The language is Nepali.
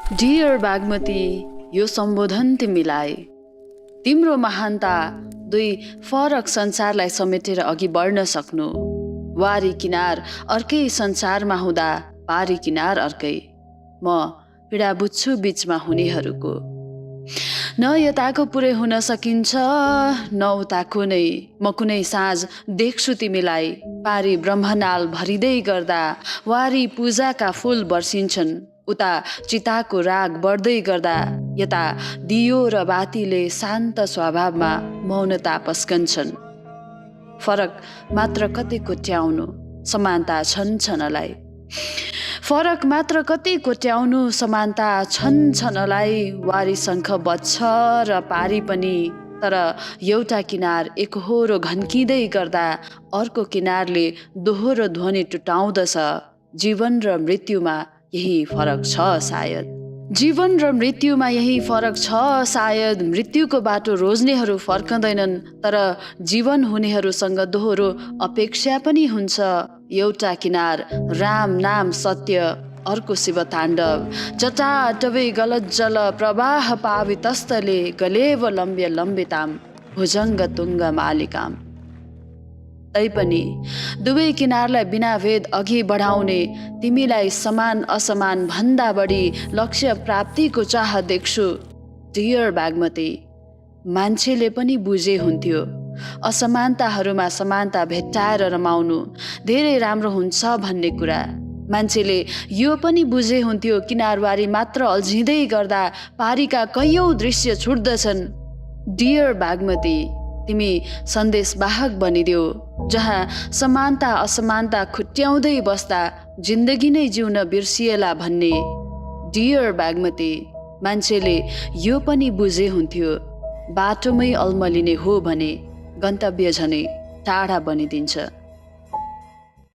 डियर बागमती, यो सम्बोधन तिमीलाई। तिम्रो महानता दुई फरक संसारलाई समेटेर अघि बढ्न सक्नु। वारी किनार अर्कै संसारमा हुँदा पारी किनार अर्कै। म पीडा बुझ्छु बीचमा हुनेहरूको। न यताको पुरै हुन सकिन्छ न उताको नै। म कुनै साँझ देख्छु तिमीलाई पारी ब्रह्मनाल भरिँदै गर्दा। वारी पूजाका फूल बर्सिन्छन् उता चिताको राग बढ्दै गर्दा। यता दियो र बातीले शान्त स्वभावमा मौनता पस्कन्छन्। फरक मात्र कति कोट्याउनु समानता छन् छनलाई। फरक मात्र कति कोट्याउनु समानता छन् छनलाई। वारी शङ्ख बज्छ र पारी पनि, तर एउटा किनार एकहोरो घन्किँदै गर्दा अर्को किनारले दोहोरो ध्वनि टुटाउँदछ। जीवन र मृत्युमा यही फरक छ सायद। जीवन र मृत्युमा यही फरक छ सायद। मृत्युको बाटो रोज्नेहरू फर्कँदैनन्, तर जीवन हुनेहरूसँग दोहोरो अपेक्षा पनि हुन्छ। एउटा किनार राम नाम सत्य, अर्को शिव ताण्डव। जटाटवै गलत जल प्रवाह पावितस्तले गलेव लम्ब्य लम्बिताम भुजङ्ग तुङ्ग मालिकाम। तैपनि दुवै किनारलाई बिना भेद अघि बढाउने तिमीलाई समान असमान भन्दा बढी लक्ष्य प्राप्तिको चाह देख्छु। डियर बागमती, मान्छेले पनि बुझे हुन्थ्यो असमानताहरूमा समानता भेट्टाएर रमाउनु धेरै राम्रो हुन्छ भन्ने कुरा। मान्छेले यो पनि बुझे हुन्थ्यो किनारवारी मात्र अल्झिँदै गर्दा पारीका कैयौँ दृश्य छुट्दछन्। डियर बागमती, तिमी सन्देशवाहक बनिदेऊ जहाँ समानता असमानता खुट्याउँदै बस्दा जिन्दगी नै जिउन बिर्सिएला भन्ने। डियर बागमती, मान्छेले यो पनि बुझे हुन्थ्यो बाटोमै अल्मलिने हो भने गन्तव्य झनै टाढा बनिदिन्छ।